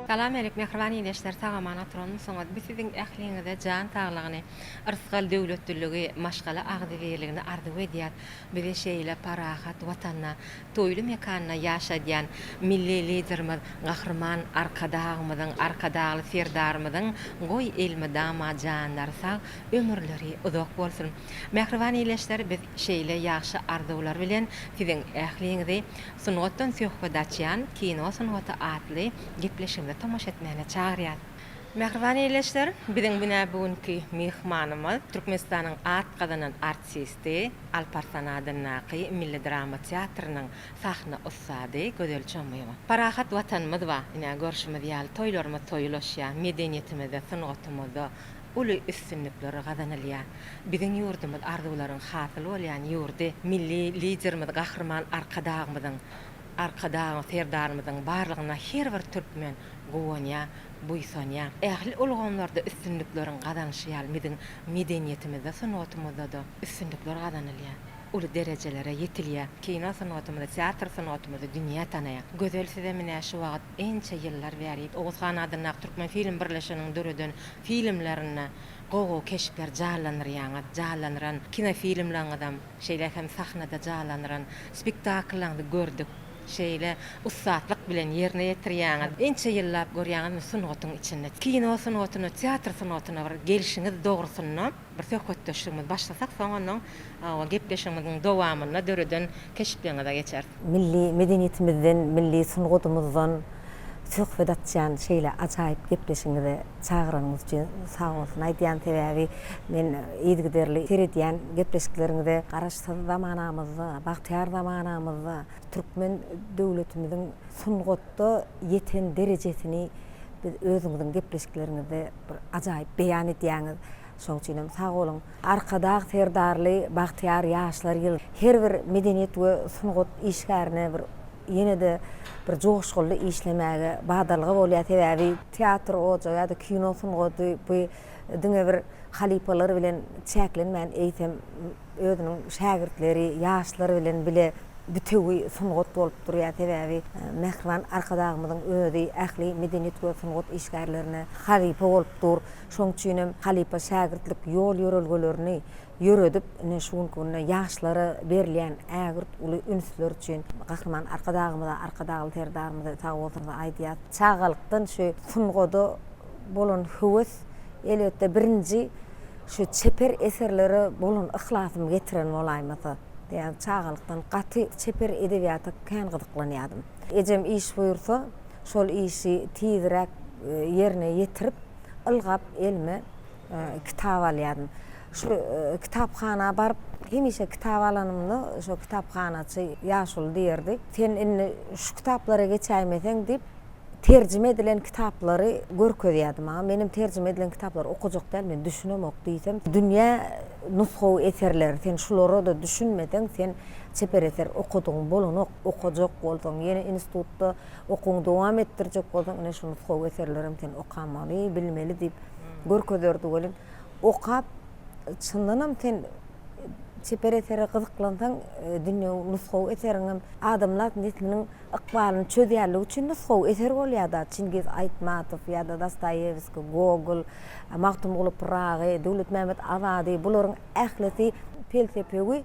Salam alik mähriban ildeşler sag-aman oturanmysyňyz biz siziň ähliňize jan saglygyny yrsgal döwletliligi maşgala agzybirligini arzuw edýäs bizi şeýle parahat watanda toýly mekanda ýaşadýan Milli Liderimiz Gahryman Arkadagymyzyň Arkadagly Serdarymyzyň goý elmydama janlary sag ömürleri uzak bolsun mähriban ildeşler biz şeýle ýagşy arzuwlar bilen siziň ähliňizi Sungatdan söhbet açýan Kino sungaty atly gepleşigimize tomaşa etmäne çagyrýas. Mähriban ildeşler, biziň bine bu günki myhmanymyz Türkmenistanyň at gazanan artisti, Alparslan adyndaky Milli drama teatrynyň sahna ussady Gözel Çomyýewa. Parahat Watanymyz bar, ine, görşümiz ýaly, toýlarymyz toý ulaşýar, medeniýetimizde, sungatymyzda uly üstünlikler gazanylýar. Biziň ýurdumyz arzuwlaryň hasyl bolýan ýurdy. Milli Liderimiz Gahryman Arkadagymyzyň, Arkadagly Serdarymyzyň barlygyna her bir türkmen guwanýar, buýsanýar. Ähli ulgamlarda üstünlikleriň gazanyşy ýaly biziň medeniýetimizde, sungatymyzda-da üstünlikler gazanylýar, uly derejelere ýetilýär. Kino sungatymyzy, teatr sungatymyzy dünýä tanaýar. Gözel size mine şu wagt ençe ýyllar bäri Oguz han adyndaky Türkmenfilm birleşiginiň döreden filmlerinde gowy keşpler janlandyrýaňyz, janlandyran kinofilmleriňizem, şeýle hem sahnada janlandyran spektakllaryňyzy gördük. Şeýle ussatlyk bilen ýerine ýetirýäňiz. Ençe ýyllap görýäňizmi sungatyň içinde. Kino sungatyna, teatr sungatyna bir gelşiňiz dogrusynda bir söhbetdeşligimizi başlasak, soň onnoň gepleşigimiziň dowamynda döreden keşpleriňize geçeris. Milli medeniýetimizden, milli sungatymyzdan söhbet açýan şeýle ajaýyp gepleşigiňize çagyranyňyz üçin sag bolsun aýdýan. Sebäbi men yzygiderli seredýän gepleşikleriňize. Garaşsyz zamanamyzda, bagtyýar zamanamyzda türkmen döwletimiziň sungatda ýeten derejesini biz özüňiziň gepleşikleriňizde bir ajaýyp beýan edýäňiz. Şoň üçin hem sag boluň. Arkadag Serdarly bagtyýar ýaşlar ýyly her bir medeniýet we sungat işgärine bir ýene-de bir joşgunly işlemäge badalga bolýar. Sebäbi teatr ojagy ýa-da kino sungaty bu diňe bir halypalar bilen çäklenmän, eýsem özüniň şägirtleri, ýaşlar bilen bile bitewi sungat bolup durýar. Sebäbi mähriban Arkadagymyzyň özi ähli medeniýet we sungat işgärlerine halypa bolup dur. Şonuň üçin hem halypa-şägirtlik ýol-ýörelgelerini ýöredip, ine, şu günki günde ýaşlara berilýän ägirt uly ünsler üçin Gahryman Arkadagymyza, Arkadagly Serdarymyza sagbolsun aýdýas. Çagalykdan şu sungada bolan höwes, elbetde, birinji şu çeper eserlere bolan yhlasymy getiren bolaýmasa. Ýagny çagalykdan gaty çeper edebiýata kän gyzyklanýardym. Ejem iş buýursa, şol işi tizräk ýerine ýetirip, ylgap elime kitap alýardym. Şu kitaphana baryp, hemişe kitap alanymda, şo kitaphanaçy ýaşuly diýerdi, Sen indi şu kitaplara geçäýmeseň diýip, terjime edilen kitaplary görkezýärdi maňa. Menem terjime edilen kitaplary okajak däl, men düşünemok diýsem, dünýä nusgawy eserleri, sen şulara-da düşünmeseň, sen çeper eser okadygyň bolanok, okajak bolsaň, ýene institutda okuwyňy dowam etdirjek bolsaň, ine şu nusgawy eserlerem sen okamaly, bilmeli diýip görkezerdi welin, okap, çyndanam sen çeper esere gyzyklansaň, dünýewi nusgawy eseriňem adamzat nesliniň ykbalyny çözýänligi üçin nusgawy eser bolýar-da, Çingiz Aýtmatow ýa-da Dostoýewskiý, Gogol, Magtymguly Pyragy, Döwletmämmet Azady, bularyň ählisi pelsepewi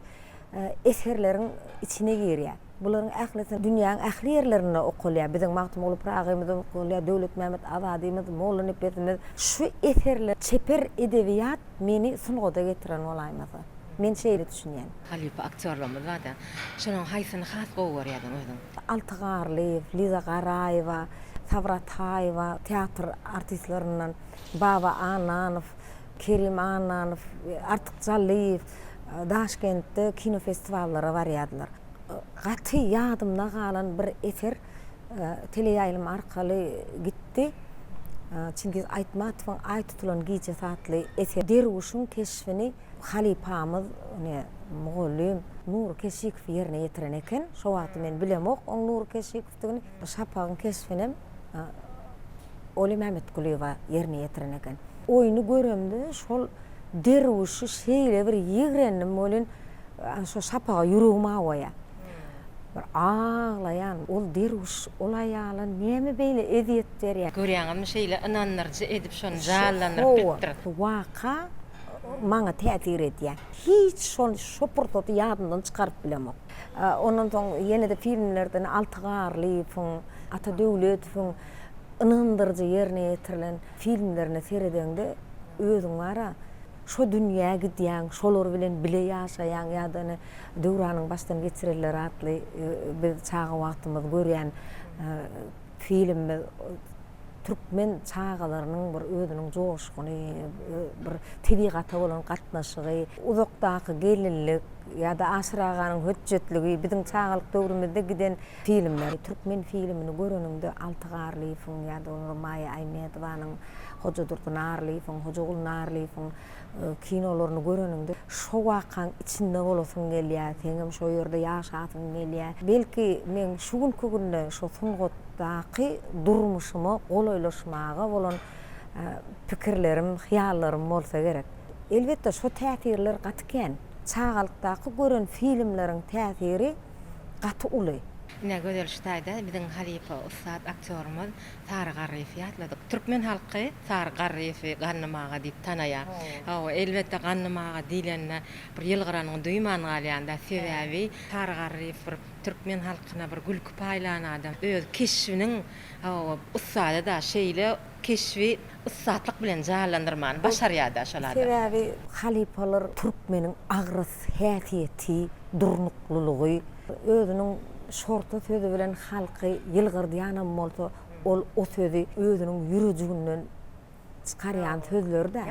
eserleriň içine girýär. Bularyň ählisi dünýäň ähli ýerlerinde okalýar. Biziň Magtymguly Pyragymyz okalýar, Döwletmämmet Azadymyz, Mollanepesimiz. Şu eserler, çeper edebiýat meni sungata getiren bolaýmasa. Men şeýle düşünýän. Halypa aktýorlarymyz barda. Şolaryň haýsyny has gowy görýärdiň özüň? Alty Garlyýew, Liza Garaýewa, Sabry Ataýewa, teatr artistlerinden Baba Annanow, Kerim Annanow, Artyk Jallyýew Daşkentde kinofestiwallara barýardylar. Gaty ýadymda galan bir eser teleýaýlym arkaly gitdi. Çingiz Aýtmatowyň Aý tutulan gijesi atly eser. Derwüşiň keşbini halypamyz, ine, mugallym Nury Keşikow ýerine ýetiren eken. Şo wagty men bilemok oň Nury Keşikowdygyny. Şapagyň keşbinem Olýa Mämmetgulyýewa ýerine ýetiren eken. Oýny göremde şol derwüşi şeýle bir ýigrendim welin, şo şapaga ýüregim awaýar. Bir aglaýan ol derwüş ol aýala näme beýle ezýet berýär? Görýäňizmi şeýle ynandyryjy edip şony janlandyryp bilipdir. Waka maňa täsir edýär. Hiç şony şo pursaty ýadymdan çykaryp bilemok. Ondan soň ýene-de filmlerden Alty Garlyýewiň, Ata Döwletowyň ynandyryjy ýerine ýetirilen filmlerine seredeňde özüň bara şo dünýä gidýäň, şolar bilen bile ýaşaýaň ýa-da ine Döwranyň başdan geçirenleri atly biz çaga wagtymyz görýän filmimiz türkmen çagalarynyň bir özüniň joşguny, bir tebigata bolan gatnaşygy, uzakdaky gelinlik ýa-da Aşyr aganyň hötjetligi biziň çagalyk döwrümizde giden filmler. Türkmen filmini göreniňde Alty Garlyýewiň ýa-da bolmasa Maýa Aýmedowanyň, Hojadurdy Narlyýewiň, Hojaguly Narlyýewiň kinolaryny göreniňde şo wakaň içinde bolasyň gelýär, seňem şo ýerde ýaşasyň gelýär. Belki meň şu günki günde şo sungatdaky durmuşyma golaýlaşmaga bolan pikirlerim, hyýallarym bolsa gerek. Elbetde şo täsirler gaty kän. Çagalykdaky gören filmleriň täsiri gaty uly. Ine, Gözel şu taýda biziň halypa ussat aktýorymyz Sary Garryýewi ýatladyk. Türkmen halky Sary Garryýewi Gandym aga diýip tanaýar. Hawa, elbetde Gandym aga diýlende bir ýylgyranyňy duýman galýan-da. Sebäbi Sary Garryýew bir türkmen halkyna bir gülki paýlan adam. Öz keşbiniň, hawa, ussady-da. Şeýle keşbi ussatlyk bilen janlandyrmany başarýar-da şol adam. Sebäbi halypalar türkmeniň agras häsiýeti, durnuklylygy, özüniň şorta sözi bilen halky ýylgyrdýanam bolsa, ol o sözi özüniň ýürejiginden çykarýan sözleri-dä.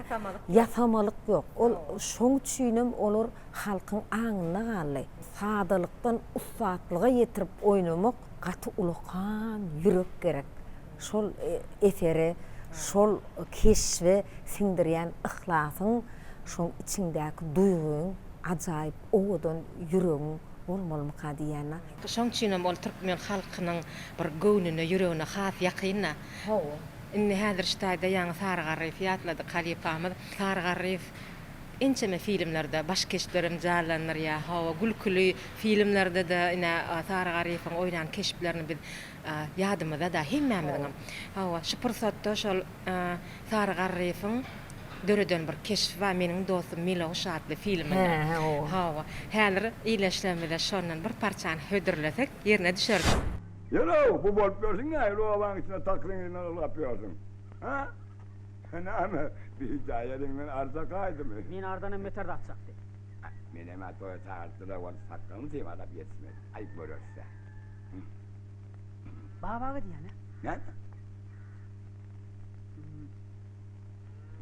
Ýasamalyk ýok. Ol şoň üçinem olar halkyň aňynda galdy. Sadalykdan ussatlyga ýetirip oýnamak gaty ulakan ýürek gerek. Şol esere, şol keşbe siňdirýän yhlasyň, şoň içiňdäki duýgyň ajaýyp owadan ýüregiň bolmalymyka diýýän-ä. Şoň üçinem ol türkmen halkynyň bir göwnüne, ýüregine has ýakyn-da. Hawa. Indi häzir şu taýda ýaňy Sary Garryýewi ýatladyk halypamyz. Sary Garryýew ençeme filmlerde baş keşplerem janlandyrýar. Hawa, gülküli filmlerde-de ine Sary Garryýewiň oýnan keşplerini biz ýadymyzda-da hemmämiziňem. Hawa, şu pursatda şol Sary Garryýewiň döreden bir keşbi bar, Meniň dostum Miloş atly filminde. Hawa, häzir ildeşlerimize şondan bir parçany hödürlesek, ýerine düşer. Ýör-ow, bu bolup ýörsüň nähili obaň içinde takryň yzyndan ylgap ýörsüň? Hä? Näme, bijaý eliňden arza gaýdymy? Meni ardanam beter zat çakdy. Menem-ä toýa çagyrtdylar, wagt sakgalymy symalap ýetişmedim. Aý, göreris-dä. Baba aga diýýän-ä? Näme?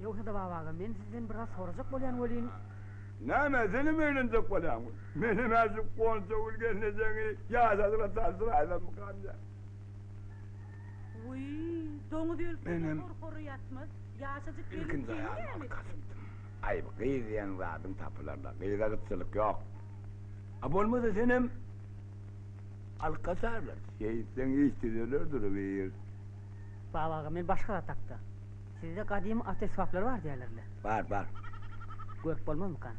Ýogsa-da Baba aga, men sizden bir zat sorajak bolýan welin. Näme, senem öýlenjek bolýaňmy? Menem-ä şu Gonjagül gelnejeňi ýaşadyna tanşyraýsammykam diýýän. Wiý, doňuz ölse-de Menem hor-hory ýatmaz. Ýaşajyk gelin ilkinji seni aýalymy näme alyp etsin? gaçypdym. Aý, bu gyz diýen zadyň tapylar-da, gyza gytçylyk ýok. A bolmasa senem alyp gaçarlar. Şeýtseň iş düzeler durubir. Baba aga, men başga zat hakda. Sizde gadymy at esbaplary bar diýýärler-le. Bar, bar. Görüp bolmazmykan?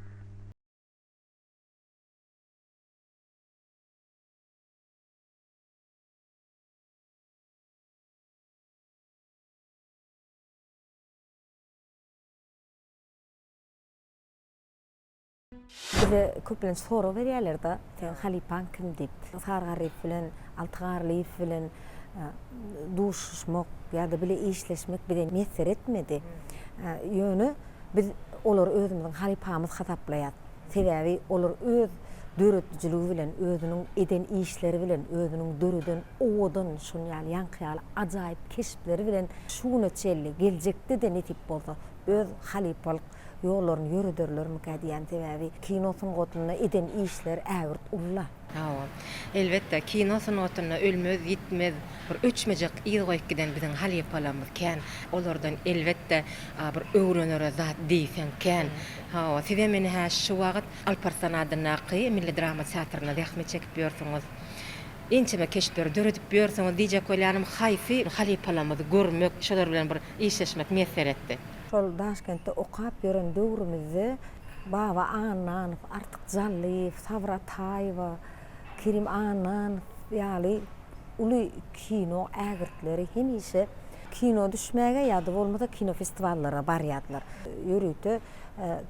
Bize köplenç sorag berýärler-de, seň halypaň kim diýip. Sary Garryýew bilen, Alty Garlyýew bilen duşuşmak ýa-da bile işleşmek bize miýesser etmedi. Ýöne biz olary özümiziň halypamyz hasaplaýarys. Sebäbi olar öz döredijiligi bilen, özüniň eden işleri bilen, özüniň döreden owadan, şuny ýaly, ýaňky ýaly ajaýyp keşpleri bilen şu güne çenli, geljekde-de nesip bolsa, öz halypalyk ýollaryny ýörederlermikä diýýän sebäbi kino sungatynda eden işleri ägirt ulla. Hawa. Elbetde, kino sungatynda ölmez, ýitmez, bir öçmejek yz goýup giden biziň halypalarymyz kän. Olardan elbetde, bir öwrenere zat diýseň kän. Hawa, sizem ine-hä şu wagt Alparslan adyndaky Milli drama teatrynda zähmet çekip ýörsüňiz. Ençeme keşpleri döredip ýörsüňiz diýjek bolýanym, haýsy halypalarymyzy görmek, şolar bilen bir işleşmek miýesser etdi? Şol Daşkentde okap ýören döwrümizde Baba Annanow, Artyk Jallyýew, Sabyr Ataýewa. Kerim Annanow ýaly uly kino ägirtleri hemişe kino düşmäge ýa-da bolmasa kinofestiwallara barýardylar. Ýörite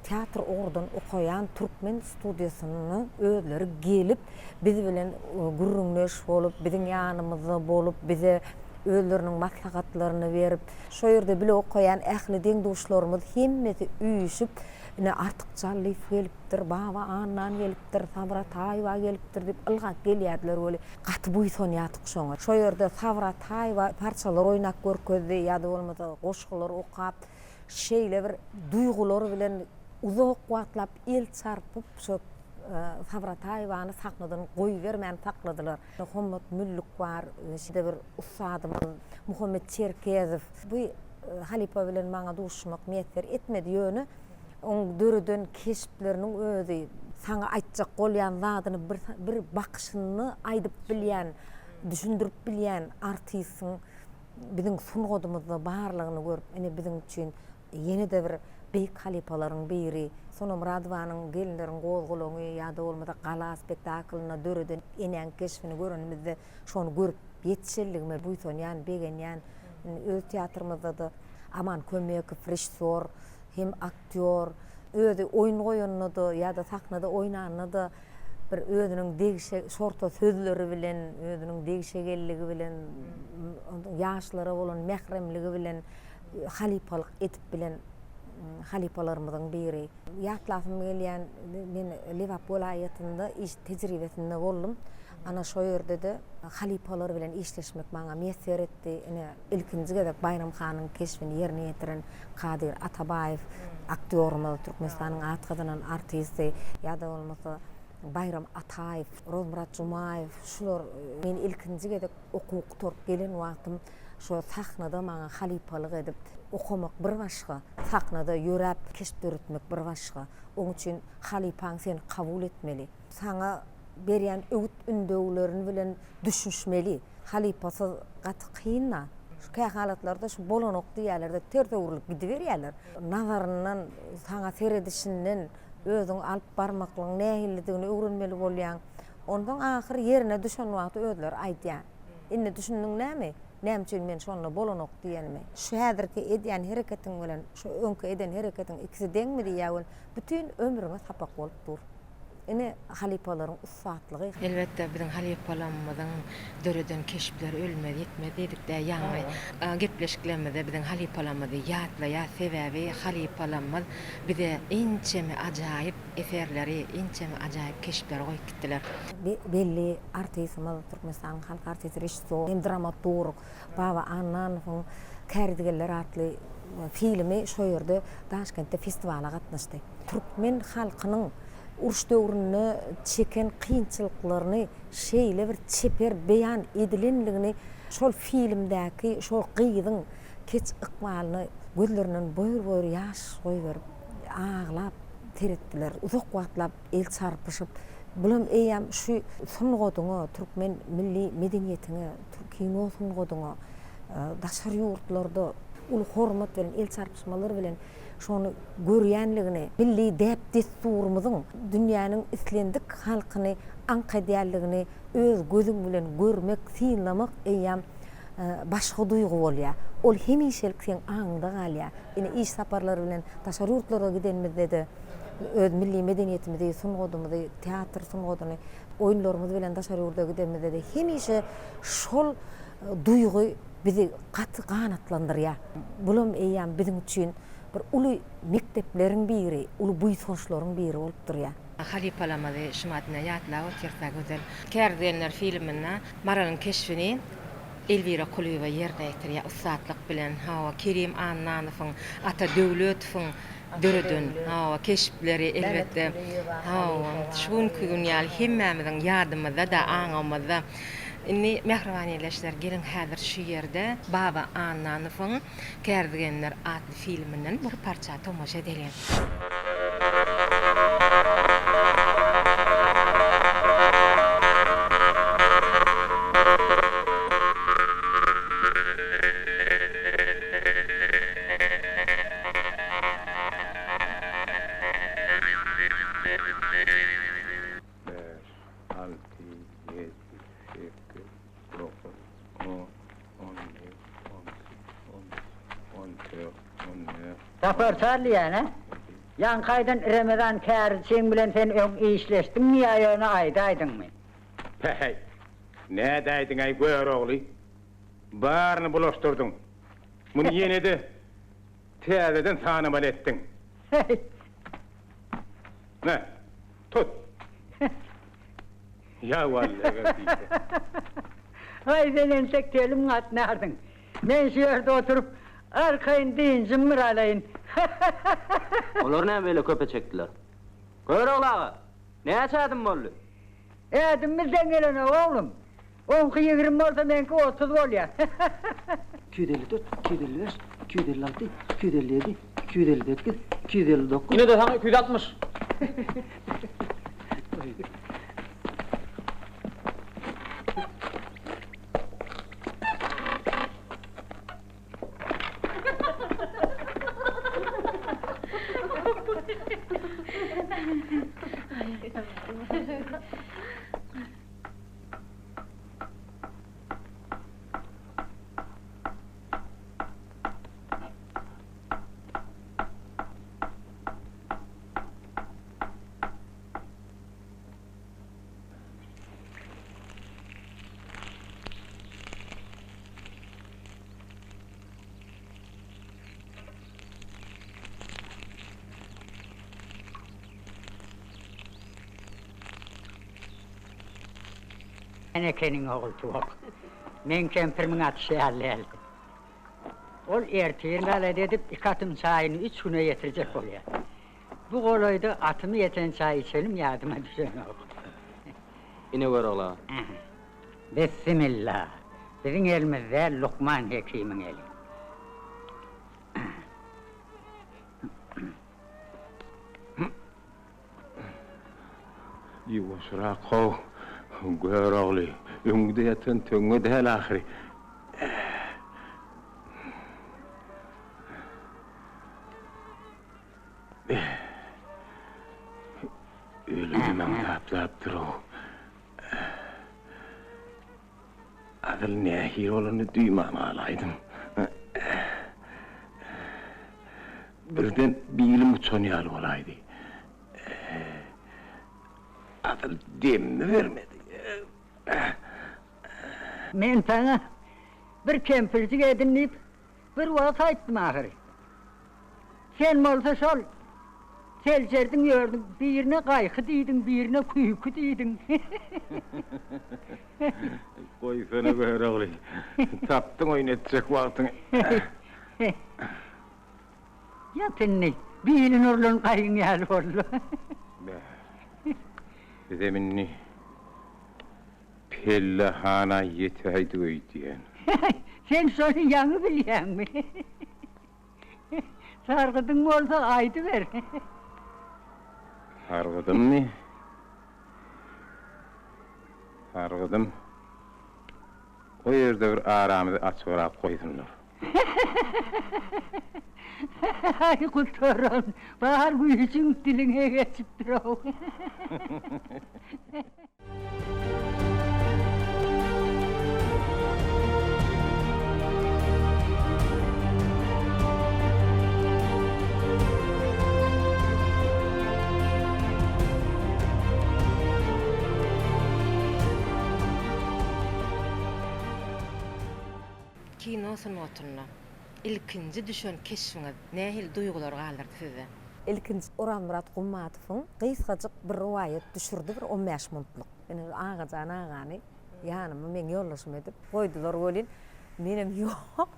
teatr ugurdan okaýan türkmen studiýasyna özleri gelip, biz bilen gürrüňdeş bolup, biziň ýanymyzda bolup, bize özleriniň maslahatlaryny berip, şo ýerde bile okaýan ähli deň-duşlarymyz hemmesi üýşüp, ine, Artyk Jallyýew gelipdir, Baba Annan gelipdir, Sabyr Ataýewa gelipdir diýip ylgap gelýärdiler weli, gaty buýsanýardyk şoňa. Şo ýerde Sabyr Ataýewa parçalar oýnap görkezdi ýa-da bolmasa goşgular okap, şeýle bir duýgular bilen uzak wagtlap el çarpyp şo Sabyr Ataýewany sahnadan goýbermän sakladylar. Hommat Müllük bar, şeýle bir ussadymyz Muhammet Çerkezow. Bu halypa bilen maňa duşmak miýesser etmedi, ýöne oň döreden keşpleriniň özi saňa aýtjak bolýan zadyny bir bir bakyşynda aýdyp bilýän, düşündirip bilýän artistiň biziň sungatymyzda barlygyny görüp, ine biziň üçin ýene-de bir beýik halypalaryň biri Sona Myradowanyň Gelinleriň gozgalaňy ýa-da bolmasa Gala spektaklynda döreden enäň keşbini görenimizde şony görüp ýetişenligime buýsanýan, begenýän. Indi öz teatrymyzda-da Aman Kömekow režissýor hem aktýor. Özi oýun goýanda-da ýa-da sahnada oýnanda-da bir özüniň degişe şorta sözleri bilen, özüniň degişegelligi bilen, ýaşlara bolan mähremligi bilen halypalyk edip bilen halypalarymyzyň biri. Ýatlasym gelýän, men Lebap welaýatynda iş tejribesinde boldum. Ana şo ýerde-de halypalar bilen işleşmek maňa miýesser etdi. Ine, ilkinji gezek Baýram hanyň keşbini ýerine ýetiren Kadyr Atabaýew aktýorymyz, Türkmenistanyň at gazanan artisti, ýa-da bolmasa Baýram Ataýew, Rozmyrat Jumaýew, şular men ilkinji gezek okuw gutaryp gelen wagtym şo sahnada maňa halypalyk edip, okamak bir başga, sahnada ýöräp keşp döretmek bir başga. Oň üçin halypaň seni kabul etmeli. Saňa berýän öwüt-ündewlerini bilen düşünişmeli. Halypasyz gaty kyn-da. Şu kähalatlarda şu bolanok diýýärler-de, ters öwrülip gidiberýärler. Nazaryndan, saňa seredişinden özüňi alyp barmaklygyň nähilidigini öwrenmeli bolýaň. Onsoň ahyry ýerine düşen wagty özleri aýdýar. Indi düşündiň näme? Näme üçin men şonda bolanok diýenimi? Şu häzirki edýän hereketiň bilen şu öňki eden hereketiň ikisi deňmi diýýär welin, bütin ömrüňe sapak bolup dur. Ine, halypalaryň ussatlygy. Elbetde, biziň halypalarymyzyň döreden keşpleri ölmez, ýitmez diýdik-dä ýaňy. Gepleşiklerimizde biziň halypalarymyzy ýatlaýas, sebäbi halypalarymyz bize ençeme ajaýyp eserleri, ençeme ajaýyp keşpleri goýup gitdiler. Belli artistimiz, Türkmenistanyň halk artisti, režissýor hem dramaturg Baba Annanowyň Kärizgenler atly filmi şo ýerde Daşkentde festiwala gatnaşdy. Türkmen halkynyň uruş döwründe çeken kynçylyklaryny şeýle bir çeper beýan edilenligini şol filmdäki şol gyzyň keç ykbalyna gözlerinden boýur-boýur ýaş goýberip, aglap seretdiler. Uzak wagtlap el çarpyşyp, bulam eýýäm şu sungatyňa, türkmen milli medeniýetiňe, kino sungatyňa daşary ýurtlarda uly hormat bilen, el çarpyşmalar bilen şony görýänligini, milli däp-dessurymyzyň dünýäniň islendik halkyny aňk edýänligini öz gözüň bilen görmek, synlamak eýýäm başga duýgy bolýar. Ol hemişelik seň aňyňda galýar. Ine, iş saparlary bilen daşary ýurtlara gidenimizde-de öz milli medeniýetimizi, sungatymyzy, teatr sungatyny oýunlarymyz bilen daşary ýurda gidenimizde-de hemişe şol duýgy bizi gaty ganatlandyrýar. Bulam eýýäm biziň üçin bir uly mekdepleriň biri, uly buýsançlaryň biri bolup durýar. Halypalarymyzy şumadyna ýatlap otyrys-a gözel. Kärizgenler filminde Maralyň keşbini Elwira Kulyýewa ýerine ýetirýär ussatlyk bilen. Hawa, Kerim Annanowyň, Ata Döwletowyň döreden, hawa, keşpleri elbetde, hawa, şu günki gün ýaly hemmämiziň ýadymyzda-da, aňymyzda. Indi, mähriban ildeşler, geliň häzir şu ýerde Baba Annanowyň Kärizgenler atly filminden bir parça tomaşa edeliň. Bäş, alty. Sapar çal diýýän-ä. Ýaňky aýdan Remezan kärçiň bilen sen öň işleşdiňmi ýa ýöne aýdaýdyňmy? Päheý, nädäýdiň-äý Görogly? Baryny bulaşdyrdyň. Muny ýene-de täzeden sanamaly etdiň. Heý! Me, tut! Ýa walla eger diýse. Haý, sen entek telim gatnarsyň. Men şu ýerde oturyp, arkaýyn dynjym bir alaýyn. Olar näme beýle köpe çekdiler? Görogly aga, näçe ädim boldy? Ädimimiz deň gelenok, oglum. Oňky 20 bolsa, meňki 30 bolýar. 254, 255, 256, 257, 258, 259. Ine-de saňa 260. Sen ekeniň Ogultuwak. Meň kempirimiň atyşy ýaly däl. Ol ertir galada edip iki atym çaýyny üç güne ýetirjek bolýar. Bu golaýda atymy ýeten çaý içenim ýadyma düşenok. Ine Görogly aga. Bissimilla! Biziň elimiz däl, Lukman hekimiň eli. Ýuwaşrak-how, Görogly, öňde ýatan töňňe däl ahyry. Ölümi maňtaplapdyr-ow. Asyl nähili bolanyny duýman galaýdym. Birden bilim uçan ýaly bolaýdy. Asyl demimi bermedi. Men saňa bir kempirjik edin diýip, bir wagt aýtdym ahyry. Sen bolsa şol seljerdiň ýördüň, birine gaýky diýdiň, birine küýki diýdiň. Goýsana Görogly, tapdyň oýun etjek wagtyňy. Ýat indi, bilin urlan gaýyň ýaly boldy. Bäh, bizem indi pellehana ýetäýdik öýdýän. Sen şony ýaňy bilýäňmi? Sargydyň bolsa aýdyber. Sargydymmy? Sargydym. O ýerde bir aramyzy açygrak goýsunlar. Aý gutaran, bar güýjüň diliňe geçipdir-ow. Kino sungatynda ilkinji düşen keşbiňiz nähili duýgulary galdyrdy sizde? Ilkinji Orazmyrat Gummatowyň gysgajyk bir rowaýat düşürdi bir on bäş minutlyk. Ine şu Agajan agany ýanyma meň ýoldaşym edip goýdular welin, menem ýok,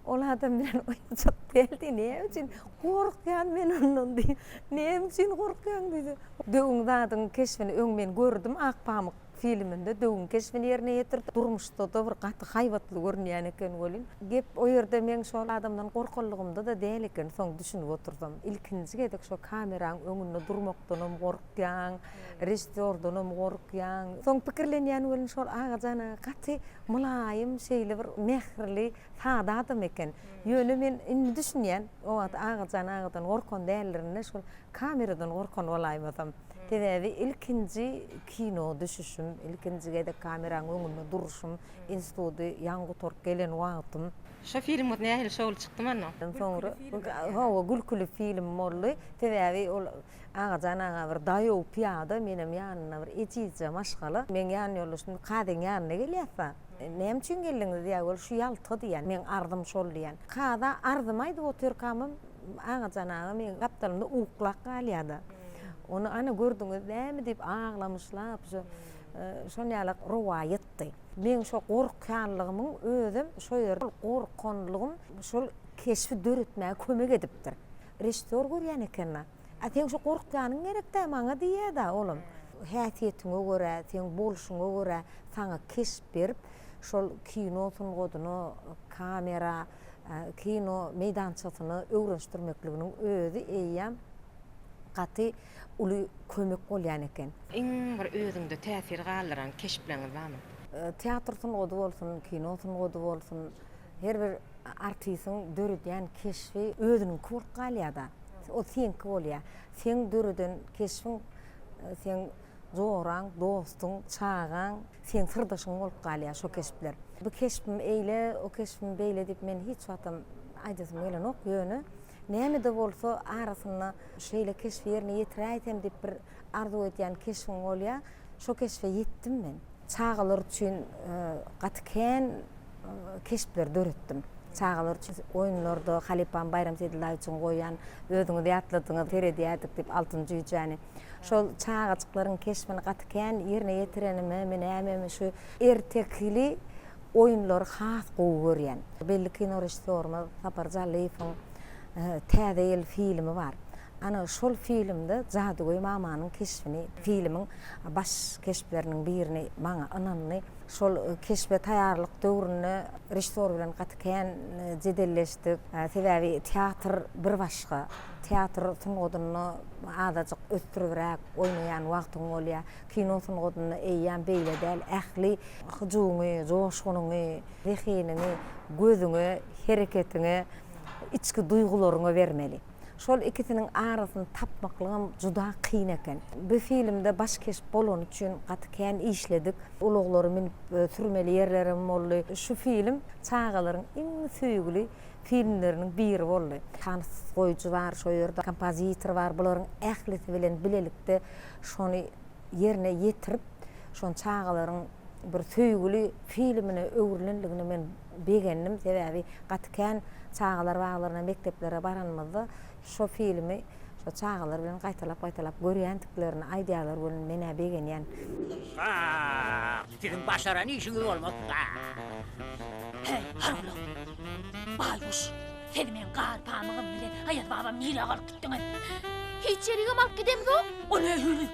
ol adam bilen oýnajak däl diý, näme üçin gorkýan men ondan diý. Näme üçin gorkýaň diýse, döwüň zadyň keşbini öň men gördüm Akpamyk filminde döwüň keşbini ýerine ýetirdi. Durmuşda-da bir gaty haýbatly görünýän eken welin, gep o ýerde meň şol adamdan gorkanlygymda-da däl eken, soň düşünip otursam. Ilkinji gezek şo kameraň öňünde durmakdanam gorkýaň, režissýordanam gorkýaň. Soň pikirlenýän welin şol Agajan aga gaty mylaýym, şeýle bir mähirli, sada adam eken. Ýöne men indi düşünýän, o wagt Agajan agadan gorkan däldirin-de, şol kameradan gorkan bolaýmasam. Sebäbi ilkinji kino düşüşim, ilkinji gezek kameranyň öňünde duruşym, institudy ýaňy gutaryp gelen wagtym. Şo filmiňiz nähili şowly çykdymy onda? Soňra, hawa, gülküli film boldy. Sebäbi ol Agajan aga bir daýaw pyýada, menem ýanynda bir ejizje maşgala. Meň ýanýoldaşym kazyň ýanyna gelýäs-da. Näme üçin geldiňiz diýýär, ol şu ýalta diýýän, meň arzym şol diýýän. Kaza arzymy aýdyp otyrkamam Agajan aga meň gapdalymda uklap galýar-da. Ony ana gördüňiz dämi diýip aglamyşlap şo şon ýalak rowaýatdy. Meň şo gorkýanlygymyň özem şo ýerde gorkanlygym şol keşbi döretmäge kömek edipdir. Režissýor görýän eken-dä. A seň şo gorkýanyň gerek-dä maňa diýýär-dä olam. Häsiýetiňe görä, seň bolşuňa görä saňa keşp berip, şol kino sungatyna, kamera, kino meýdançasyna öwrenişdirmekliginiň özi eýýäm gaty uly kömek bolýan eken. Iň bir özüňde täsir galdyran keşpleriňiz barmy? Teatr sungaty bolsun, kino sungaty bolsun, her bir artistiň döredýän keşbi özüniňki bolup galýar-da. Ol seňki bolýar. Seň döreden keşbiň seň joraň, dostuň, çagaň, seň syrdaşyň bolup galýar şo keşpler. Bu keşbim eýle, o keşbim beýle diýip men hiç wagtam aýdasym gelenok. Ýöne näme-de bolsa arasynda şeýle keşbi ýerine ýetiräýsem diýip bir arzuw edýän keşbiň bolýar. Şo keşbe ýetdim men. Çagalar üçin gaty kän keşpleri döretdim. Çagalar üçin oýunlarda halypam Baýram Seýdyllaýewiçiň goýýan özüňiz ýatladyňyz seredýärdik diýip Altyn jüýjäni. Şol çagajyklaryň keşbini gaty kän ýerine ýetirenimemi nämemi şu ertekili oýunlary has gowy görýän. Belli kino režissýorymyz Sapar Jallyýewiň Täze ýyl filmi bar. Ana şol filmde jadygöý mamanyň keşbini filmiň baş keşpleriniň birini maňa ynandy. Şol keşbe taýýarlyk döwründe režissýor bilen gaty kän jedelleşdik. Sebäbi teatr bir başga. Teatr sungatynda azajyk ösdüribräk oýnaýan wagtyň bolýar. Kino sungatynda eýýäm beýle däl. Ähli hyjuwyňy, joşgunyňy, zehiniňi gözüňe, hereketiňe, içki duýgularyňa bermeli. Şol ikisiniň arasyny tapmaklygam juda kyn eken. Bu filmde baş keşp bolany üçin gaty kän işledik. Ulaglary münüp sürmeli ýerlerim boldy. Şu film çagalaryň iň söýgüli filmleriniň biri boldy. Tans goýujy bar şo ýerde, kompozitor bar, bularyň ählisi bilen bilelikde şony ýerine ýetirip, şony çagalaryň bir söýgüli filmine öwrülenligine men begendim. Sebäbi gaty kän çagalar baglaryna, mekdeplere baranymyzda şo filmi şo çagalar bilen gaýtalap-gaýtalap görýändiklerini aýdýarlar welin men-ä begenýän. Gak! Siziň başaran işiňiz bolmaz. Gak! Heý, hargulak! Baýguş, siz meň gar pamygym bilen Aýaz babam nirä alyp gitdiňiz? Hiç ýerigem alyp gidemzok. O nähili?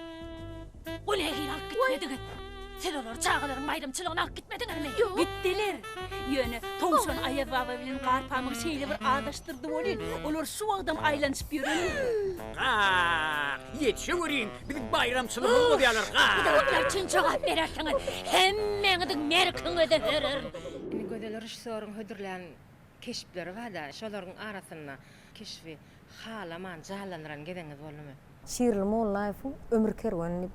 O nähili alyp gitmediňiz? Siz olary çagalaryň baýramçylygyna alyp gitmediňizmi? Ýok. Gitdiler. Ýöne towşan Aýaz baba bilen Garpamygy şeýle bir azaşdyrdy welin, olar şu wagtam aýlanyşyp ýörendir. Gak! Ýetişeweriň, biziň baýramçylygymyzy bozýarlar, gak! Gudratlar üçin jogap berersiňiz. Hemmäňiziň merkiňizi bererin. Indi Gözel režissýoryň hödürlän keşpleri bar-da, şolaryň arasynda keşbi halaman janlandyran gezegiňiz boldumy? Şirli Mollaýewiň Ömür kerweni diýip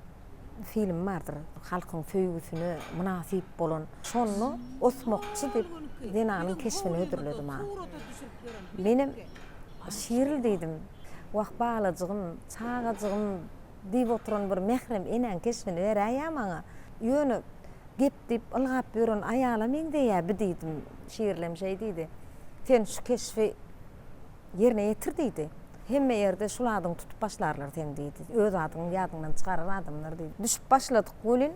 filmi bardyr. Halkyň söýgüsine mynasyp bolan. Şonda Osmakçy diýip zenanyň keşbini hödürledi maňa. Menem Şirli diýdim. Wah, balajygym, çagajygym diýip oturan bir mährem enäň keşbini beräýýä maňa. Ýöne gep diýip ylgap ýören aýala meňzeýä bi diýdim. Şirlem şeý diýdi. Sen şu keşbi Ýerine ýetir diýdi. Hemme ýerde şul adyňy tutup başlarlar seň diýdi. Öz adyňy ýadyňdan çykarar adamlar diýdi. Düşüp başladyk welin,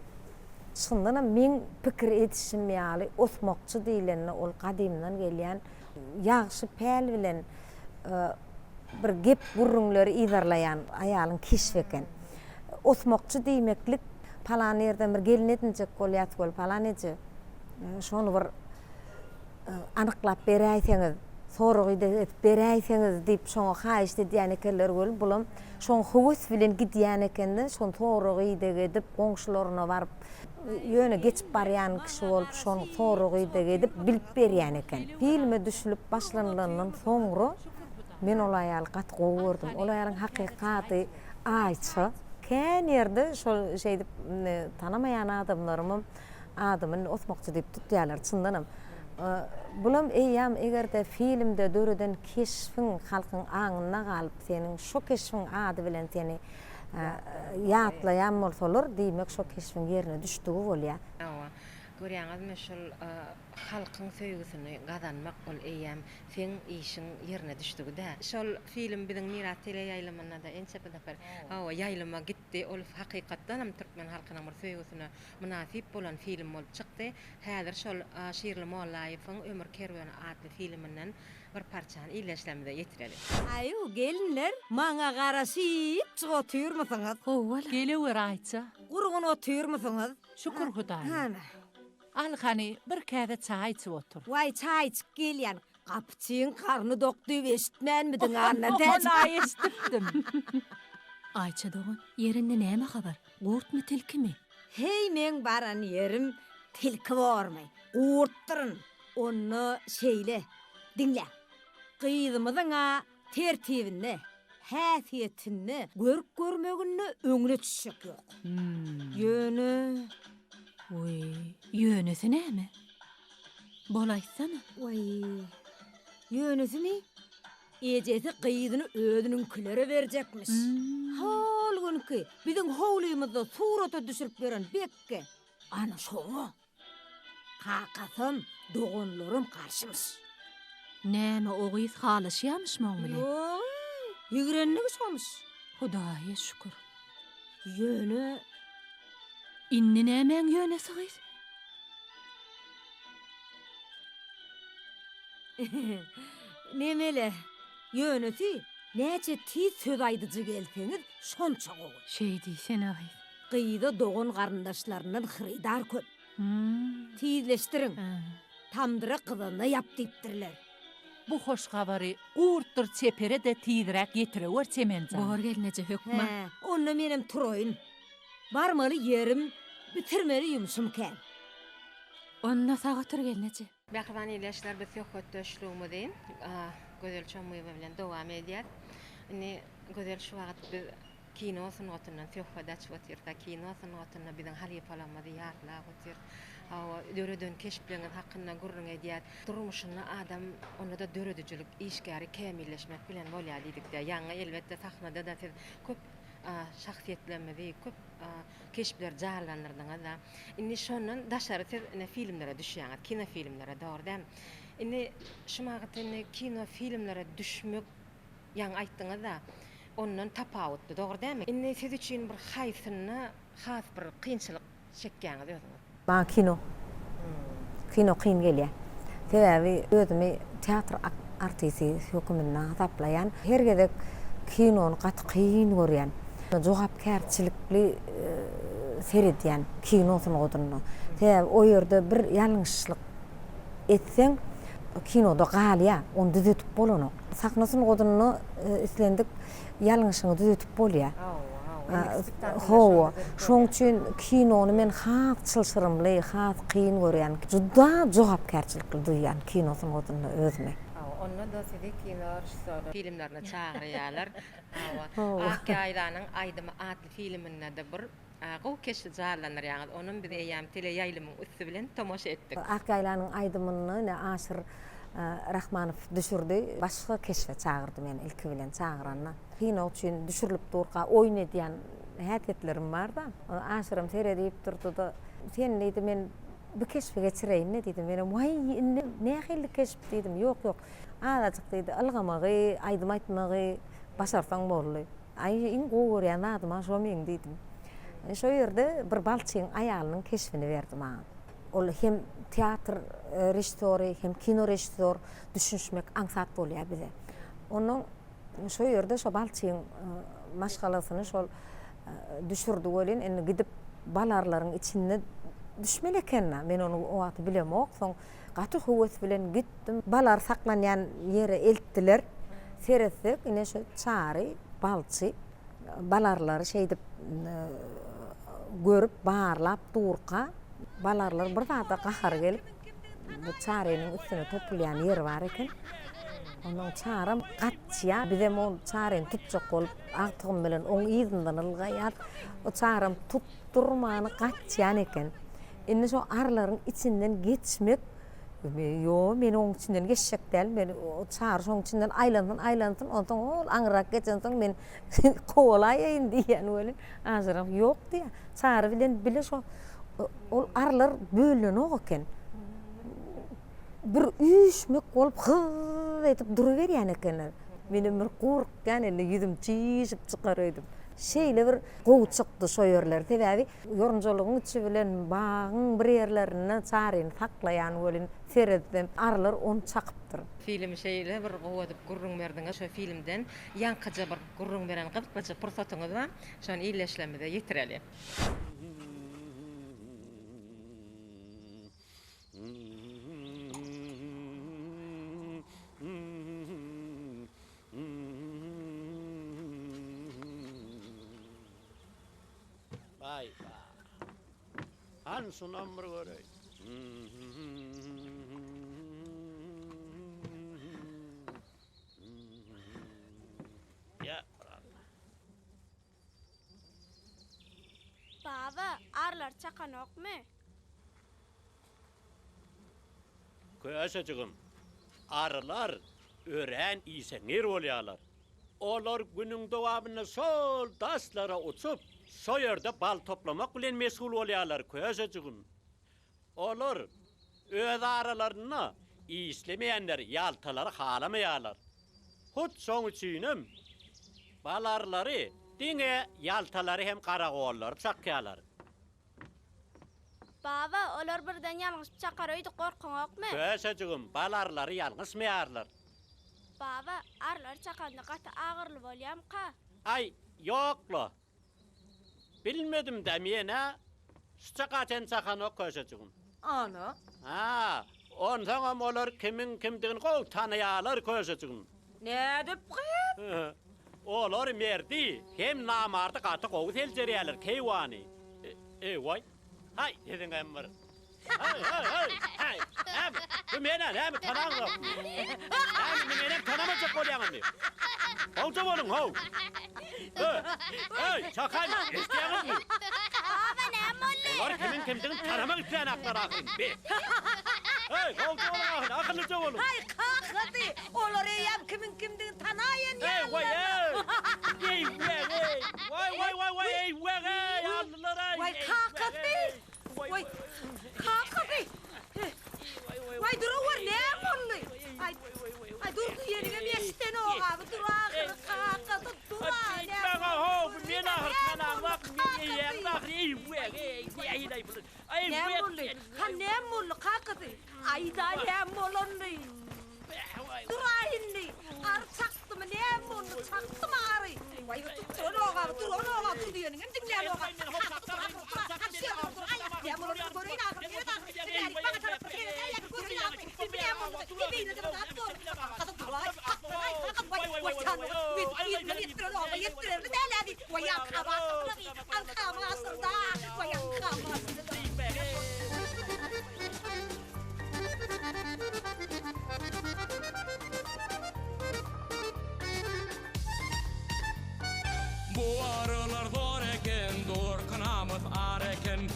çyndanam meň pikir edişim ýaly osmakçy diýlende ol gadymdan gelýän ýagşy päl bilen bir gep-gürrüňleri yzarlaýan aýalyň keşbi eken. Osmakçy diýmeklik palan ýerden bir gelin edinjek bolýas weli palan eje şony bir anyklap beräýseňiz, sorag-ideg edip beräýseňiz diýip şoňa haýyşt edýän ekenler weli, bulam şoň höwes bilen gidýän eken-de, şony sorag-ideg edip, goňşularyna baryp, ýöne geçip barýan kişi bolup, şony sorag-ideg edip, bilip berýän eken. Filme düşülip başlanylandan soňra men ol aýaly gaty gowy gördüm. Ol aýalyň hakyky ady Aýça. Kän ýerde şol şeýdip tanamaýan adamlarymam adymy indi osmakçy diýip tutýarlar çyndanam. Bulam eýýäm eger-de filmde döreden keşbiň halkyň aňynda galyp seniň şo keşbiň ady bilen seni ýatlaýan bolsalar diýmek şo keşbiň ýerine düşdügi bolýar. Hawa, görýäňizmi şol halkyň söýgüsini gazanmak ol eýýäm seň işiň ýerine düşdügi-dä. Şol film biziň Miras teleýaýlymynda-da ençe sapar, hawa, ýaýlyma gitdi. Ol hakykatdanam türkmen halkynyň bir söýgüsine mynasyp bolan film bolup çykdy. Häzir şol Şirli Mollaýewiň Ömür kerweni atly filminden bir parçany ildeşlerimize ýetireli. Aýu, gelinler, maňa garaşypjyk otyrmysyňyz? Howwa-la. Gelewer, Aýça. Gurgun otyrmysyňyz? Şükür Hudaýa. Al hany, bir käse çaý içip otur. Waý, çaý içip gelýän. Gapyçyň garny dok diýip eşitmänmidiň, Annatäç? Ol-a eşidipdim. Aýça dogan, ýerinde näme habar? Gurtmy, tilkimi? Heý, meň baran ýerim tilki bormy? Gurtdyryn. Onda şeýle, diňle. Gyzymyzyň-a Tertibinde, häsiýetinde, görk-görmeginde öňüne düşjek ýok. Ýöne. Wiý, ýönesi näme? Bol aýtsana. Waý, ýönesimi? Ejesi gyzyny özüniňkilere berjekmiş. Hol günki biziň howlymyzda surata düşürip ýören Bekge, ana şoňa. Kakasam, doganlaram garşymyş. Näme o gyz halaşýamyşmy oň bilen? Ýog-eý, ýigrenligi şomyş. Hudaýa şükür. Ýöne. Indi nämäň ýönesi gyz? Nemele, ýönesi näçe tiz söz aýdyjy gelseňiz, şonça gowy. Şeý diýsene gyz. Gyza dogan-garyndaşlaryndan hyrydar köp. Tizleşdiriň. Tamdyra gyzanda ýap diýipdirler. Bu hoş habary gurtdyr çepere-de tizräk ýetirewer Çemen jan. Bor gelneje hökman. Hä, onda menem turaýyn. Barmaly ýerim, bitirmeli ýumşum kän. Onda sag otur gelneje. Mähriban ildeşler biz söhbetdeşligimizi Gözel Çomyýewa bilen dowam edýäs. Indi Gözel şu wagt biz kino sungatyndan söhbet açyp otyrys. Kino sungatynda biziň halypalarymyzy ýatlap otyrys. Hawa, döreden keşpleriňiz hakynda gürrüň edýäs. Durmuşynda adam, onda-da döredijilik işgäri kämilleşmek bilen bolýar diýdik-dä. Ýaňy elbetde sahnada-da siz köp şahsyýetlerimizi, köp keşpleri janlandyrdyňyz-da. Indi şondan daşary siz ine filmlere düşýäňiz, kinofilmlere, dogry dälmi? Indi şu wagt indi kinofilmlere düşmek ýaňy aýtdyňyz-da, ondan tapawutly, dogry dälmi? Indi siz üçin bir haýsynda has bir kynçylyk çekýäňiz özüňiz? Maňa kino. Kino kyn gelýär. Sebäbi özümi teatr artisi höküminde hasaplaýan. Her gezek kinony gaty kyn görýän. Jogapkärçilikli seredýän kino sungatynda. Sebäbi o ýerde bir ýalňyşlyk etseň kinoda galýar, ony düzedip bolanok. Sahna sungatynda islendik ýalňyşyňy düzedip bolýar. Hawa, şoň üçin kinony men has çylşyrymly, has kyn görýän. Juda jogapkärçilikli duýýan kino sungatynda özümi. Hawa, onda-da sizi kino režissýorlar filmlerine çagyrýarlar. Hawa, Ak ýaýlanyň aýdymy atly filminde-de bir gowy keşbi janlandyrýaňyz. Onam biz eýýäm teleýaýlymyň üsti bilen tomaşa etdik. Ak ýaýlanyň aýdymyny ine Aşyr Rahmanow düşürdi. Başga keşbe çagyrdy meni ilki bilen çagyranda. Synag üçin düşürilip durka oýun edýän häsiýetlerim bar-da. Aşyram seredip durdy-da, Sen diýdi, men bu keşbi geçireýin-le diýdi. Menem, Waý, indi nähili keşp diýdim. Ýok, ýok, azajyk diýdi, ylgamagy, aýdym aýtmagy başarsaň boldy. Aý, iň gowy görýän zadym-a şo meň diýdim. Şo ýerde bir balçyň aýalynyň keşbini berdi maňa. Ol hem teatr režissýory, hem kino režissýor düşünişmek aňsat bolýar bize. Onnoň şo ýerde şo balçyň maşgalasyny şol düşürdi welin, indi gidip balarylaryň içinde düşmeli eken-dä. Men ony o wagty bilemok. Soň gaty höwes bilen gitdim. Balary saklanýan ýere eltdiler. Seretsek, ine şu Çary balçy balarylary şeýdip görüp, barlap durka, balarylar bir zada gahary gelip, bu Çarynyň üstüne topulýan ýeri bar eken. Onnoň Çaram gaçýar. Bizem ol Çaryny tutjak bolup, agtygym bilen oň yzyndan ylgaýas. O Çaram tutdurmany gaçýan eken. Indi şo arylaryň içinden geçmek, ýo, men oň içinden geçjek däl, men o Çary şoň içinden aýlansyn, aýlansyn, onsoň ol aňryrak geçensoň men kowalaýaýyn diýýän welin, Ažyram ýok diýýär. Çary bilen bile şo ol arylar bölünenok eken. Bir üýşmek bolup hyzz edip duruberýän ekenler. Menem bir gorkýan indi ýüzüm çişip çykar öýdüp. Şeýle bir gowy çykdy şo ýerler. Sebäbi ýorunjalygyň içi bilen bagyň bir ýerlerinde Çaryny saklaýan welin seretsem arylar ony çakypdyr. Filmi şeýle bir gowy edip gürrüň berdiňiz şo filmden ýaňkyja bir gürrüň beren gyzyklyja pursatyňyz bar şony ildeşlerimize ýetireli. Baý ba. Han şunam bir göreý. Ýa Allah. Baba, arylar çakanokmy? Köşejigim, arylar örän işeňňir bolýarlar. Olar günüň dowamynda şol daşlara uçup, şo ýerde bal toplamak bilen meşgul bolýarlar, köşejigim. Olar öz aralarynda işlemeýänleri, ýaltalary halamaýarlar. Hut şoň üçinem bal arylary diňe ýaltalary hem garagollary çakýarlar. Baba, olar birden ýalňyşyp çakar öýdüp gorkaňokmy? Köşejigim, bal arylary ýalňyşmaýarlar. Baba, arylar çakanda gaty agyrly bolýamyka? Aý, ýok-la. Bilmedim-dä, men-ä şu çaka çen çakanok köşejigim. Ana. Ha, onsoňam olar kimiň kimdigini gowy tanaýarlar köşejigim. Nädip gyz? Olar merdi hem namardy gaty gowy seljerýärler, keýwany. Eý-waý. Haý, siziňem bir. Haý, haý, haý, haý. Näme? Bu men-ä, näme, tanaňzokmy? Näme, indi menem tanamajak bolýaň indi? Gowja boluň, how! Ö, öý, çakaýma, eşidýäňizmi? Baba, näme boldy? Olar kimiň kimdigini tanamak isleýänaklar ahyryn, be. Öý, gowja boluň ahyryn, akyllyja boluň. Haý, kakasy, olar eýýäm kimiň kimdigini tanaýan Eý, waý, ýalylar. eý! Eý, waý, eý! Waý, waý, waý, waý, eý, waý, eý, aldylar-aý! Waý, kakasy! Waý, kakasy! Waý, durawur, näme boldy? Aý, aý, dur diýeniňem eşidenok-a, bu dur ahyry, kakasy, dur-a, näme boldy? Näme boldy? Han, näme boldy, kakasy? Aý-da, näme bolanyny? Dur-a indi, ary çakdymy, näme boldy, çakdymy ary? Waý, duranok-a, duranok-a, dur diýeniňem diňlänok-a. Bu aralar zor eken, durky namys ar eken.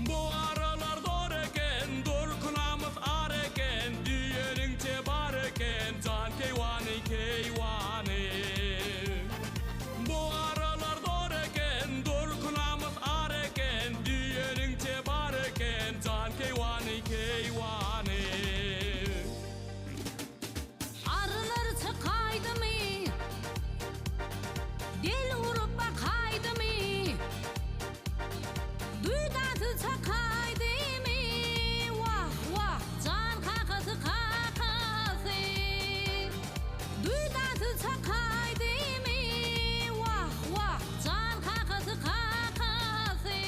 Bu aralar zor eken, durky namys ar eken, Diýeniňçe bar eken, jan keýwany, keýwany. Bu aralar zor eken, durky namys ar eken, Diýeniňçe bar eken, jan keýwany, keýwany. Arylar çykaýdymy? Del urup bakaýdymy? Duýdansyz çakaýdymy? Wah, wah, jan kakasy, kakasy. Duýdansyz çakaýdymy? Wah, wah, jan kakasy, kakasy.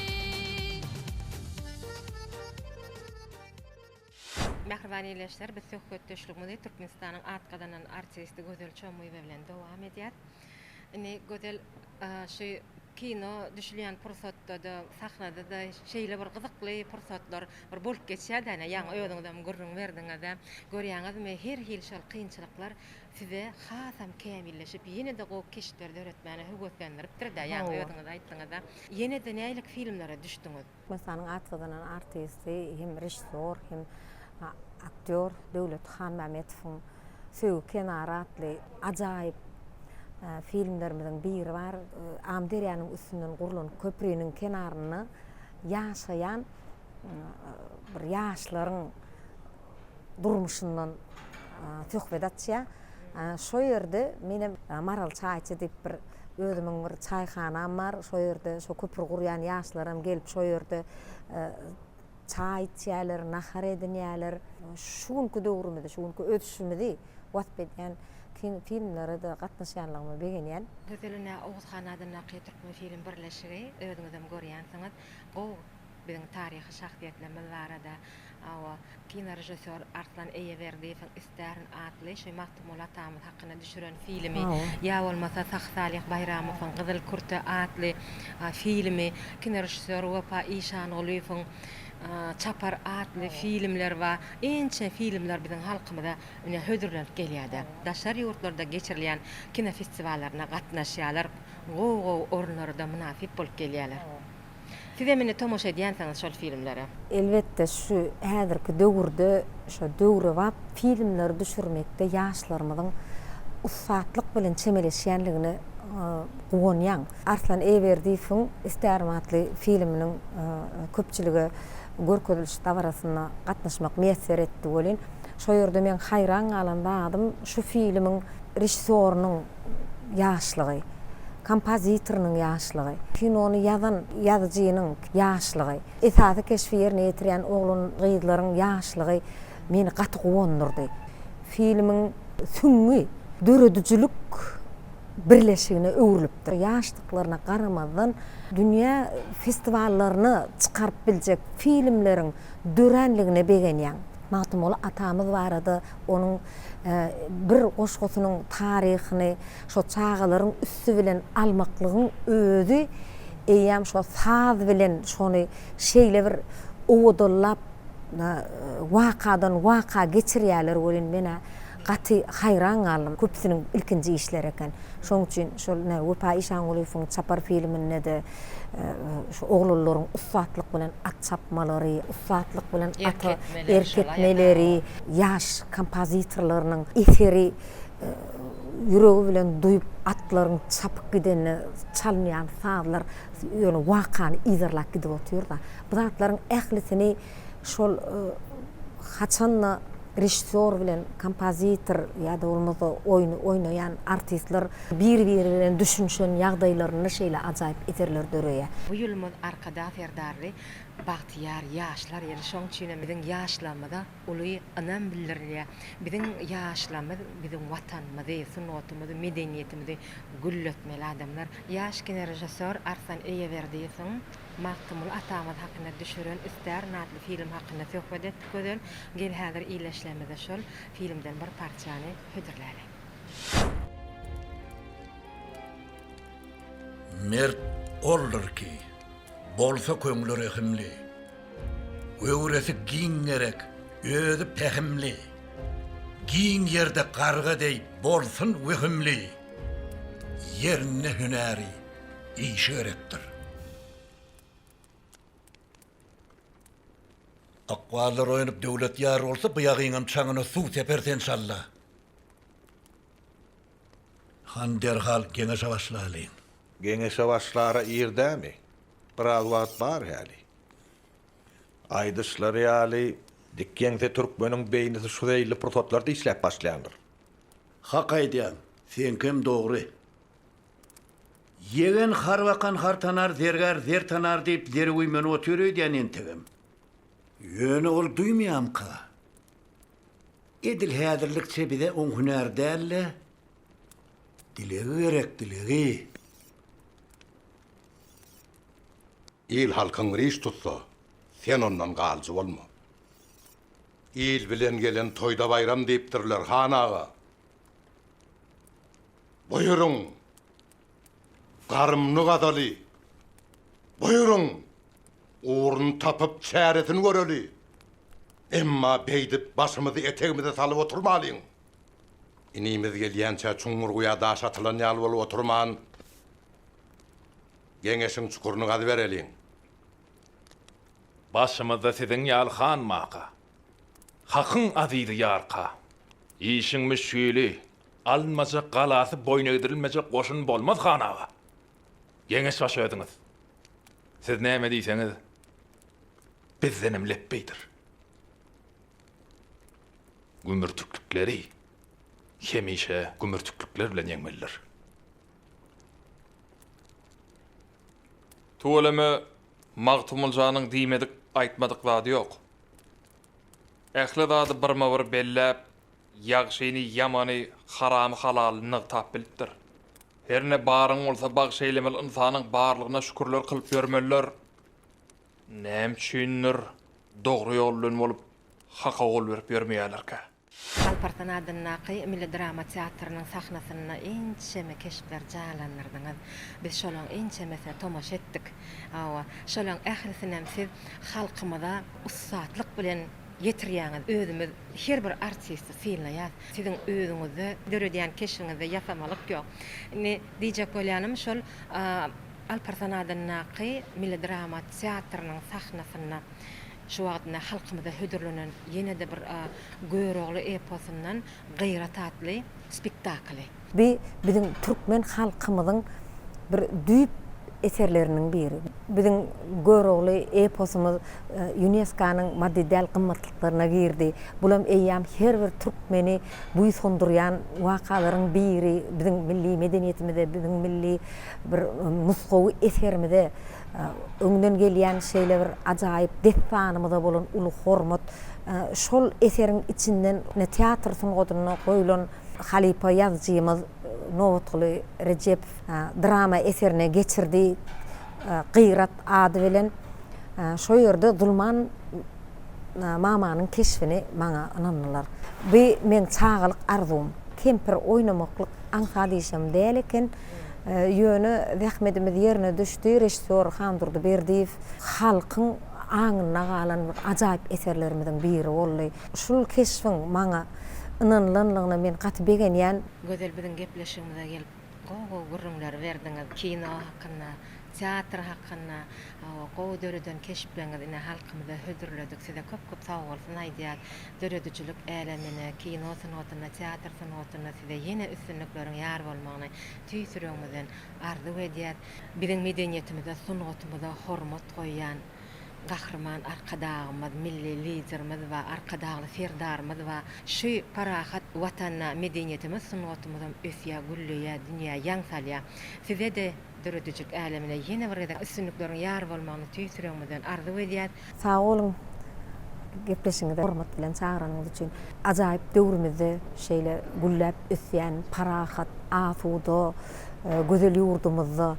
Mähriban ildeşler, biz söhbetdeşligimizi Türkmenistanyň at gazanan artisti Gözel Çomyýewa bilen dowam edýäris. Indi Gözel, şu. Kino düşülýän pursatda-da, sahnada-da şeýle bir gyzykly pursatlar bir bolup geçýär-dä, ine, ýaňy özüňizem gürrüň berdiňiz-ä. Görýäňizmi, her hili şol kynçylyklar size hasam kämilleşip, ýene-de gowy keşpleri döretmäne höweslendiripdir-dä, ýaňy özüňiz aýtdyňyz-a. Ýene-de nähili filmlere düşdüňiz? Türkmenistanyň at gazanan artisti, hem režissýor, hem aktýor Döwlet Hanmämmetowyň Söýgi kenary atly ajaýyp filmlerimiziň biri bar. Amyderýanyň üstünden gurlan köpriniň kenarynda ýaşaýan bir ýaşlaryň durmuşyndan söhbet açýar. Şo ýerde menem Maral çaýçy diýip bir özümiň bir çaýhanam bar. Şo ýerde şo köpri gurýan ýaşlaram gelip şo ýerde çaý içýärler, nahar edinýärler. Şu günki döwrümizi, şu günki ösüşimizi wasp edýän filmlere-de gatnaşýanlygyma begenýän. Gözel ine Oguz han adyndaky Türkmenfilm birleşigi özüňizem görýänsiňiz. Gowy biziň taryhy şahsyýetlerimiz barada hawa kinorežissýor Arslan Eýeberdiýewiň Istärin atly şu Magtymguly atamyz hakynda düşüren filmi ýa bolmasa Sahy Salyh Baýramowyň Gyzyl kürte atly filmi, kinorežissýor Wepa Işangulyýewiň Çapar atly filmleri bar. Ençe filmler biziň halkymyza ine hödürlenip gelýär-de. Daşary ýurtlarda geçirilýän kinofestiwallaryna gatnaşýarlar, gowy-gowy orunlara-da mynasyp bolup gelýärler. Sizem indi tomaşa edýänsiňiz şol filmlere. Elbetde şu häzirki döwürde şo döwrebap filmleri düşürmekde ýaşlarymyzyň ussatlyk bilen çemeleşýänligine guwanýaň. Arslan Eýeberdiýewiň Istärim atly filminiň köpçülige görkeziliş dabarasyna gatnaşmak miýesser etdi welin, şo ýerde meň haýran galan zadym şu filmiň režissýorynyň ýaşlygy, kompozitorynyň ýaşlygy, kinony ýazan ýazyjynyň ýaşlygy, esasy keşbi ýerine ýetirýän oglan-gyzlaryň ýaşlygy meni gaty guwandyrdy. Filmiň süňňi döredijilik birleşigine öwrülipdir. Ýaşdyklaryna garamazdan, dünýä festiwallaryna çykaryp biljek filmleriň döränligine begenýäň. Magtymguly atamyz barada onuň bir goşgusynyň taryhyny şo çagalaryň üsti bilen almaklygyň özi eýýäm şo saz bilen şony şeýle bir owadanlap wakadan waka geçirýärler welin men-ä gaty haýran galdym. Köpüsiniň ilkinji işleri eken. Şonuň üçin şol ine Wepa Işangulyýewiň Çapar filminde-de şu oglanlaryň ussatlyk bilen at çapmalary, ussatlyk bilen ata erk etmeleri, ýaş kompozitorlarynyň eseri ýüregi bilen duýup atlaryň çapyp gidende çalynýan sazlar ýöne wakany yzarlap gidip otyr-da. Bu zatlaryň ählisini şol haçan-da režissýor bilen kompozitor ýa-da bolmasa oýny oýnaýan artistler bir-biri bilen düşünişen ýagdaýlarynda şeýle ajaýyp eserler döreýär. Bu ýylymyz Arkadag Serdarly bagtyýar ýaşlar ýyly. Şonuň üçin hem biziň ýaşlarymyza uly ynam bildirilýär. Biziň ýaşlarymyz biziň Watanymyzy, sungatymyzy, medeniýetimizi gülletmeli adamlar. Ýaş kinorežissýor Arslan Eýeberdiýewiň Magtymguly atamyz hakynda düşüren Istärin atly film hakynda söhbet etdik Gözel. Gel häzir ildeşlerimize şol filmden bir parçany hödürläli. Mert oldur ki, bolsa köňli rehimli, Göwresi giň gerek, özi pähimli, Giň ýerde garga deý bolsun wehimli, Ýerinde hünäri, işi gerekdir. Ykballar oýanyp döwlet ýar bolsa bu ýagyňam çaňyna suw seperis enşalla. Han derhal geňeşe başlalyň. Geňeşe başlara ir dämi? Biraz wagt bar häli. Aýdyşlary ýaly, dik ýeňse türkmeniň beýnisi şu zeýilli pursatlarda işläp başlaýandyr. Hak aýdýaň, seňkem dogry. Ýegen har bakan har tanar, zergär zer tanar diýip zeri güýmenip otyr öýdýän entegem. Ýöne ol duýmaýamyka? Edil häzirlikçe bize oň hünäri däl-de, dilegi gerek, dilegi. Il-halkyň bir iş tutsa, sen ondan galyjy bolma. Il bilen gelen toýda baýram diýipdirler, han aga. Buýruň! Garymny gazaly! Buýruň! Ugruny tapyp, çäresini göreli. Emma beýdip başymyzy etegimize salyp oturmalyň. Inimiz gelýänçä çuňňur guýa daş atylan ýaly bolup oturman, geňeşiň çukuryny gazybereliň. Başymyzda siziň ýaly han maka. Hakyň azyzy ýarka. Işiň müşgili, alynmajak galasy boýun egdirilmejek goşun bolmaz han aga. Geňeş başy özüňiz. Siz näme diýseňiz, bizdenem lepbeýdir. Gümürtiklikleri hemişe gümürtiklikler bilen ýeňmelidir. Tüweleme Magtymguljanyň diýmedik, aýtmadyk zady ýok. Ähli zady birma-bir belläp, ýagşyny, ýamany, haramy-halaly nygtap bilipdir. Herne baryň bolsa bagş eýlemeli ynsanyň barlygyna şükürler kylyp ýörmeliler. Näme üçindir dogry ýol bilen bolup haka gol berip ýörmeýärlerkä? Alparslan adyndaky Milli drama teatrynyň sahnasynda ençeme keşpleri janlandyrdyňyz. Biz şolaryň ençemesine tomaşa etdik. Hawa, şolaryň ählisinem siz halkymyza ussatlyk bilen ýetirýäňiz. Özümiz her bir artisti synlaýas. Siziň özüňizde döredýän keşbiňizde ýasamalyk ýok. Indi diýjek bolýanym şol Alparslan adyndaky Milli drama teatrynyň sahnasynda şu wagt ine halkymyza hödürlenen ýene-de bir Görogly eposyndan Gyrat atly spektakly. Bi biziň türkmen halkymyzyň bir düýp eserleriniň biri. Biziň Görogly eposymyz Ýunesko-nyň maddy däl gymmatlyklaryna girdi. Bulam eýýäm her bir türkmeni buýsandyrýan wakalaryň biri. Biziň milli medeniýetimize, biziň milli bir nusgawy eserimize öňden gelýän şeýle bir ajaýyp dessanymyza bolan uly hormat. Şol eseriň içinden teatr sungatynda goýlan halypa ýazyjymyz Nobatguly Rejepow drama eserine geçirdi Gyrat ady bilen. Şo ýerde Zulman mamanyň keşbini maňa ynandylar. Bu meň çagalyk arzuwym. Kempir oýnamaklyk aňsat işem däl eken. Ýöne zähmetimiz ýerine düşdi. Režissýor Handurdy Berdiýew halkyň aňynda galan bir ajaýyp eserlerimiziň biri boldy. Şul keşbiň maňa ynanylanlygyna men gaty begenýän. Gözel biziň gepleşigimize gelip gowy gowy gürrüňleri berdiňiz kino hakynda teatr hakynda gowy döreden keşpleriňizi ine halkymyza hödürledik size köp köp sagbolsun aýdýas döredijilik älemine kino sungatynda teatr sungatynda size ýene üstünlikleriň ýar bolmagyny tüýs ýüregimizden arzuw edýäs biziň medeniýetimize sungatymyza hormat goýýan Gahryman Arkadagymyz, Milli Liderimiz we Arkadagly Serdarymyz we şu parahat Watanda medeniýetimiz, sungatymyzam ösýär, gülleýär, dünýä ýaň salýar. Size-de döredijilik älemine ýene bir gezek üstünlikleriň ýar bolmagyny tüýs ýüregimizden arzuw edýäs. Sag boluň gepleşigiňize hormat bilen çagyranyňyz üçin. Ajaýyp döwrümizde şeýle gülläp ösýän parahat, asuda, gözel ýurdumyzda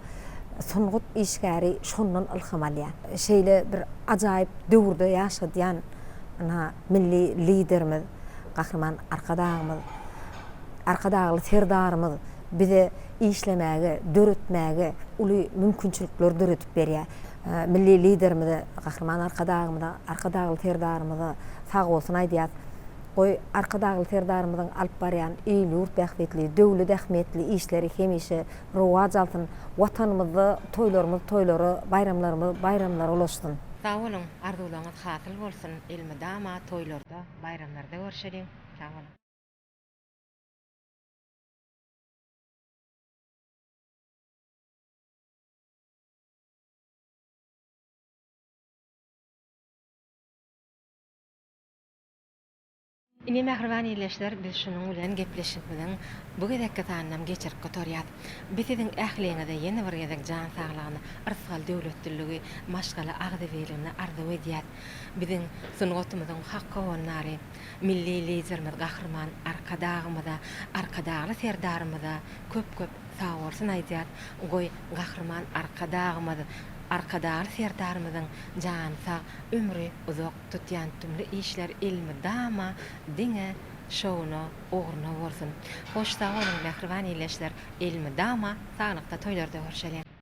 sungat işgäri şondan ylham alýar. Şeýle bir ajaýyp döwürde ýaşadýan ynha milli Liderimiz Gahryman Arkadagymyz, Arkadagly Serdarymyz bize işlemäge, döretmäge uly mümkinçilikleri döredip berýär. Milli Liderimize, Gahryman Arkadagymyza, Arkadagly Serdarymyza sagbolsun aýdýas. Goý, Arkadagly Serdarymyzyň alyp barýan il-ýurt bähbitli, döwlet ähmiýetli işleri hemişe rowaç alsyn, Watanymyzda toýlarymyz toýlara, baýramlarymyz baýramlara ulaşsyn! Sag boluň, arzuwlaryňyz hasyl bolsun, elmydama toýlarda, baýramlarda görşeliň, sag boluň. Ine mähriban ildeşler biz şunuň bilen gepleşigimiziň bu gezekki sanynam geçirip gutarýas. Biz siziň ähliňize ýene bir gezek jan saglygyny, yrsgal döwletliligi, maşgala agzybirligini arzuw edýäs. Biziň sungatymyzyň hak howandary, Milli Liderimiz Gahryman Arkadagymyza, Arkadagly Serdarymyza köp-köp sagbolsun aýdýas. Goý, Gahryman Arkadagymyz, Arkadagly Serdarymyzyň jany sag, ömri uzak, Tutýan tümli işler elmydama diňe şowuna ugruna bolsun. Hoş sag boluň mähriban ildeşler elmydama saglykda toýlarda görşeliň.